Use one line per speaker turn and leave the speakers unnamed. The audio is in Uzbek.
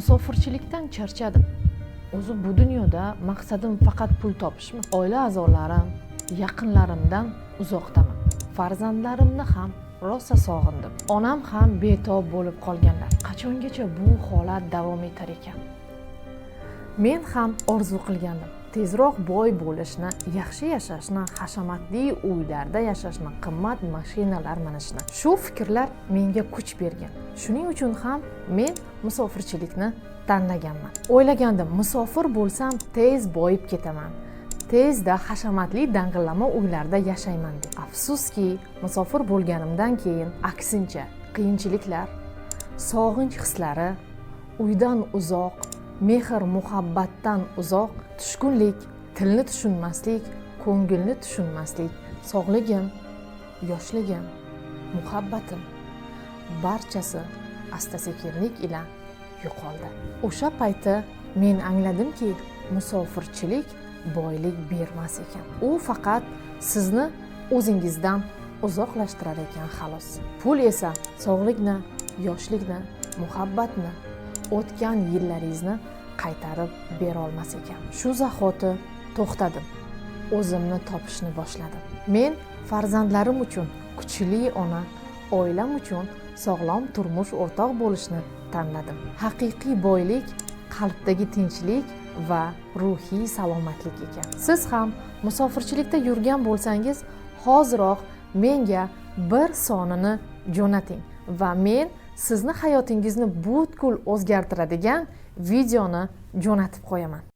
Musofirchilikdan charchadim. O'zi bu dunyoda maqsadim faqat pul topishmi? Oila a'zolarim, yaqinlarimdan uzoqdaman. Farzandlarimni ham rosa sog'indim. Onam ham betob bo'lib qolganlar. Qachongacha bu holat davom etar ekan? Men ham orzu qilgandim tezroq boy bo'lishni, yaxshi yashashni, hashamatli uylarda yashashni, qimmat mashinalar minishni. Shu fikrlar menga kuch bergan. Shuning uchun ham men musofirchilikni tanlaganman. O'ylagandim, musofir bo'lsam, tez boyib ketaman, tezda hashamatli dang'illama uylarda yashayman deb. Afsuski, musofir bo'lganimdan keyin aksincha qiyinchiliklar, sog'inch hislari, uydan uzoq, mehr muhabbatdan uzoq, tushkunlik, tilni tushunmaslik, ko'ngilni tushunmaslik, sog'ligim, yoshligim, muhabbatim, barchasi asta sekinlik ila yo'qoldi. O'sha payti men angladimki, musofirchilik boylik bermas ekan. U faqat sizni o'zingizdan uzoqlashtirar ekan, xolos. Pul esa sog'likni, yoshlikni, muhabbatni, o'tgan yillaringizni qaytarib berolmas ekan. Shu zahoti to'xtadim, o'zimni topishni boshladim. Men farzandlarim uchun kuchli ona, oilam uchun sog'lom turmush o'rtoq bo'lishni tanladim. Haqiqiy boylik qalbdagi tinchlik va ruhiy salomatlik ekan. Siz ham musofirchilikda yurgan bo'lsangiz, hoziroq menga bir sonini jo'nating va men sizni hayotingizni butkul o'zgartiradigan videoni jo'natib qo'yaman.